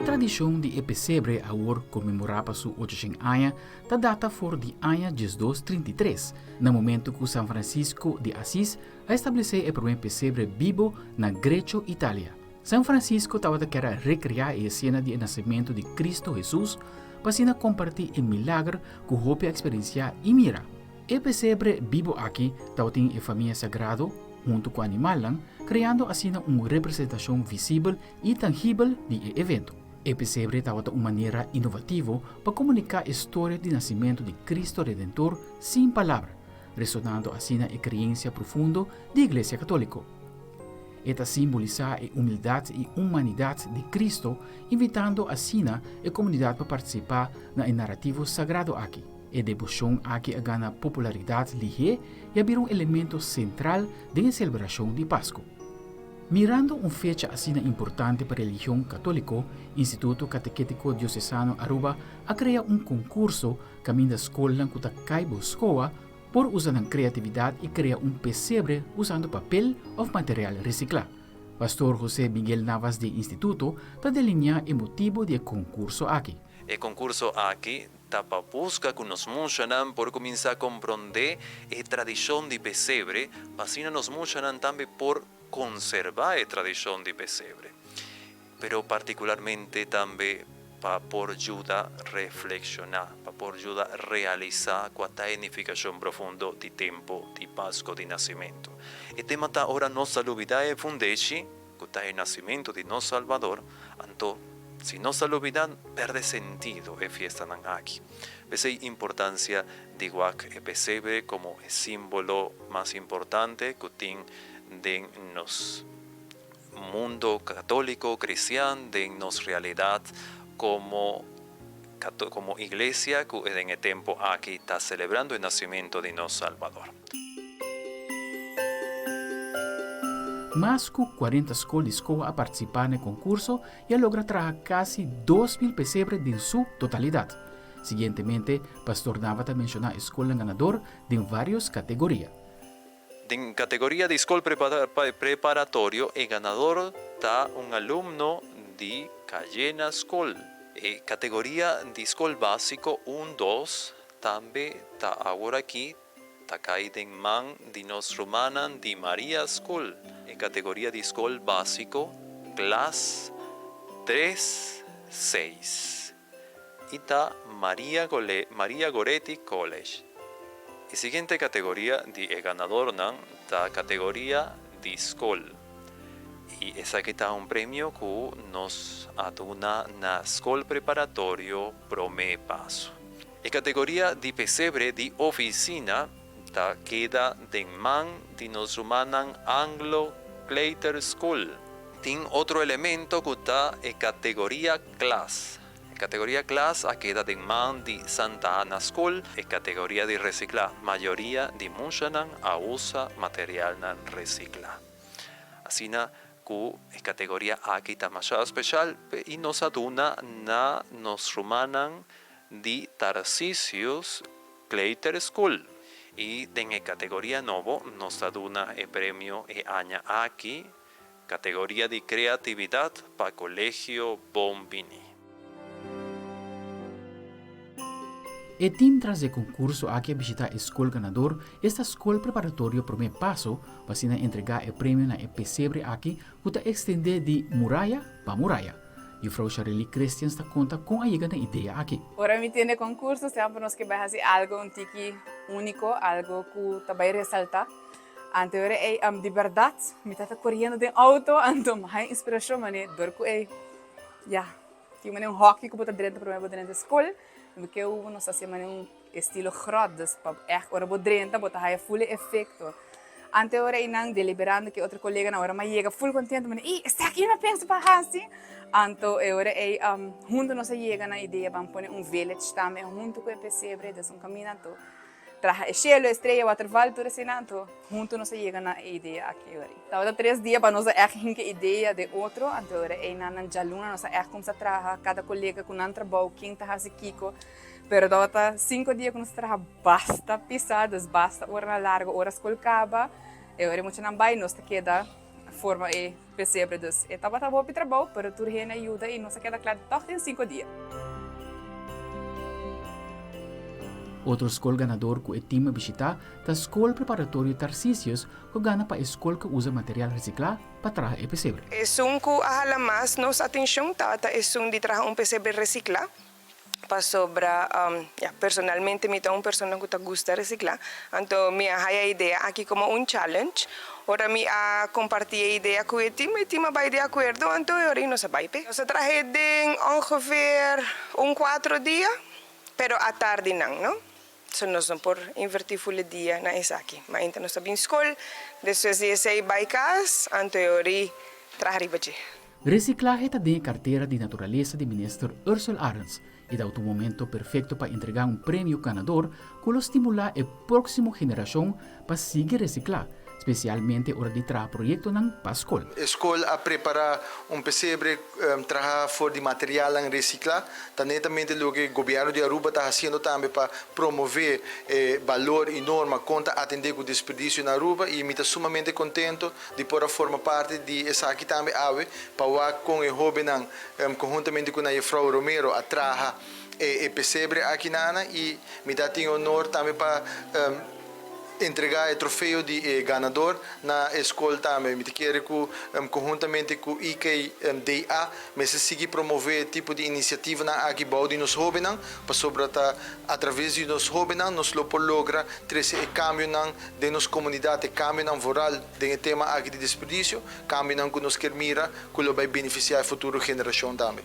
E tradishon di e pesebre, awor konmemorá pa su ochoshen aña, ta data for di aña 1233, na momentu ku San Francisco di Asis a establesé e promé pesebre bibo na Grecho, Italia. San Francisco tabata kier a rekreá e esena di e nasementu di Cristo Hesus pa asina kompartí e milager ku hopi a eksperensiá i mira. E pesebre bibo aki tabatin e famia sagrado huntu ku animalnan, kreando asina un representashon visibel i tangibel di e evento. E pesebre tabata un manera inovativo pa komuniká e storia di nasimentu di Cristo Redentor sin palabra, resonando asina e kreensia profundo di Iglesia Katóliko. E ta simbolisá e humildat i humanidat di Cristo, invitando asina e komunidat pa partisipá na e narativo sagrado aki. E deboshon aki a gana popularidat lihé i a bira un elemento sentral den e selebrashon di Pasku. Mirando un fecha asina importante pa religion katóliko, Instituto Katekétiko Diosesano Aruba a krea un konkurso kaminda skolnan ku ta kai bo skoa por usa nan kreatividat i krea un pesebre usando papel òf material resiklá. Pastor José Miguel Navas di e instituto ta delineá e motibu di e konkurso aki. E konkurso aki ta pa buska ku nos muchanan por kuminsá komprondé e tradishon di pesebre, pa asina nos muchanan tambe por konserbá e tradishon di pesebre. Pero partikularmente tambe pa por yuda reflekshoná, pa por yuda realisá kua ta e nifikashon profundo di tempu di Pasko di Nasimentu. E tema ta ora nos ta lubidá e fundeshi, ku ta e nasimentu di nos Salbador, anto si nos ta lubidá, pèrdè sentido e fiestanan aki. P'esei importansia di wak e pesebre komo e símbolo mas importante ku tin den nos. Mundo católico cristian den nos realidad como como iglesia cu den e tempo aki ta celebrando e nacimento di nos Salbador. Mas cu 40 scol di scoa a participa na e concurso y a logra traha casi 2000 pesebre den su totalidad. Siguientemente, Pastor Nava ta menciona e scolnan ganador den varios categoria. Den kategoria di skol preparatorio e ganador ta un alumno di Cayena Skol. E kategoria di skol básiko un dos tambe ta aworakí ta kai den man di nos rumannan di Maria Skol. E kategoria di skol básiko klas tres seis. I ta Maria Maria Goretti College. E siguiente categoria di e ganadornan ta categoria di scol. I esaki ta un premio cu nos a duna na Scol Preparatorio Prome Paso. E categoria di pesebre di oficina ta keda den man di nos rumannan Anglo Clayter School. Tin otro elemento cu ta e categoria klas. E categoria klas a keda den man di Santa Ana School. E categoria di recicla, mayoria di muchanan a usa materialnan recicla. Asina cu e categoria aki ta masha special y nos a duna na nos rumannan di Tarcisius Clayter School. Y den e categoria nobo nos ta duna e premio e aña aki, categoria di creatividad pa Colegio Bon Bini. E team tras di e concurso aki a bishita e scol ganador, esta Scol Preparatorio Prome Paso, pa asina entrega e premio na e pesebre aki cu ta extende di muraya pa muraya. Juffrouw Sharelly Christians ta konta kon a yega na idea aki. Ora mi tende concurso semper nos ke bai hasi algo un tiki unico, algo cu ta bai resalta. Anto ora ey di berdad mi tata coriendo den auto anto mi haya inspiracion mane dor cu ey ya tin mane un hockey cu bo ta drenta prome bo drenta school mi ke hubo nos ta haci mane un estilo grot dus pa echt ora bo drenta bo ta haya full e efecto. Ante ora einan deliberando ku e otro koleganan ora mi a yega full kontento mi di ey esaki mi a pensa pa hasi. Anto e ora ey huntu nos a yega na idea ban pone un village tambe huntu ku e pesebre des un kaminda anto traha e shelu, e strea, waterval tur eseinan anto huntu nos a yega na e idea aki e ora ey. Tabata tres dia pa nos a ègt hinka e idea den otro anto e ora einan nan djaluna nos a ègt kumsa traha kada kolega ku nan trabou ken ta hasi kiko pero tabata sinku dia ku nos a traha Basta pisa, dus basta oranan largo, ora skol kaba, e ora e muchanan bai, nos ta keda. forma e pesebre. Dus e tabata hopi trabou, pero tur hende a yuda i nos a keda kla tòg den sinku dia. Otro skol ganador ku e tim a bishitá ta Skol Preparatorio Tarcisius ku gana pa e skol ku usa material resiklá pa traha e pesebre. Esun ku a hala mas nos atenshon tabata esun di traha un pesebre resiklá. Pasobra, ya, personalmente mi ta un persona ku ta gusta resiklá, anto mi a haya e idea aki komo un challenge. Ora mi a kompartí e idea ku e tim, e tim a bai di akuerdo, anto e ora ei nos a bai p'e. Nos a trah'é den ongeveer un kuatro dia, pero atardinan, no? So nos no por invertí ful e dia na esaki. Mainta nos ta bin skol, despues di esei bai kas, anto e ora ei traha riba dje. Resiklahe ta den e kartera di naturalesa di Minister Ursell Arends i ta un momento perfekto pa entregá un premio ganador ku lo stimulá e próksimo generashon pa sigui resiklá, spesialmente ora di traha proyektonan pa skol. E skol a prepará un pesebre trahá for di materialnan resiklá. Ta netamente loke gobièrnu di Aruba ta hasiendo tambe pa promové e balor i norma kon ta atendé ku desperdisio na Aruba i mi ta sumamente kontento di por a forma parti di esaki tambe awe pa wak kon e hóbennan konhuntamente ku na Jefrouw Romero a traha e pesebre aki nana i mi ta tin honor tambe pa Entrega e trofeo di e ganador na e skol tambe. Mi ta kere ku konhuntamente ku IKDA mester sigui promove e tipo di inisiativanan aki bou di nos hóbennan, pasobra ta atraves di nos hóbennan nos lo por logra trese e kambionan den nos komunidat, e kambionan vooral den e tema aki di desperdisio, kambionan ku nos kier mira ku lo bai benefisiá e futuro generashon tambe.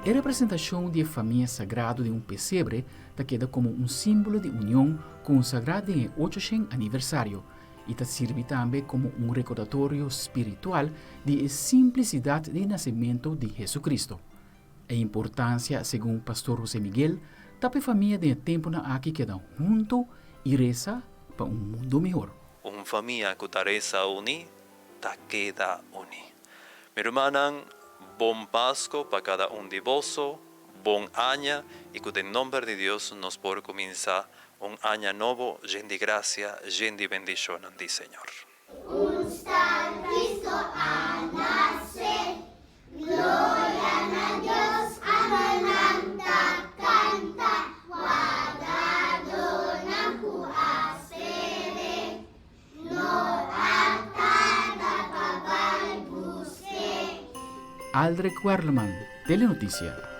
E representashon di e famia sagrado den un pesebre ta keda komo un símbolo di union konsagrá den e ochoshen aniversario i ta sirbi tambe komo un rekordatorio spiritual di e simplisidat di nasementu di Hesu-Kristu. E importansia, segun Pastor José Miguel, ta pa e famia den e tempunan aki keda huntu i resa pa un mundu mihor. Un famia ku ta resa uní ta keda uní. Mi rumannan, bon Pasko pa kada un di boso, bon aña i ku den nomber di Dios nos por kuminsá un aña nobo yen di grasia, yen di bendishonnan di Señor. Un sta Cristo a nace, Gloria na Dios, angelnan ta canta, Wardadonan cu a sper'e. No a tarda pa bai busk'é. Aldrich Werleman, Telenoticia.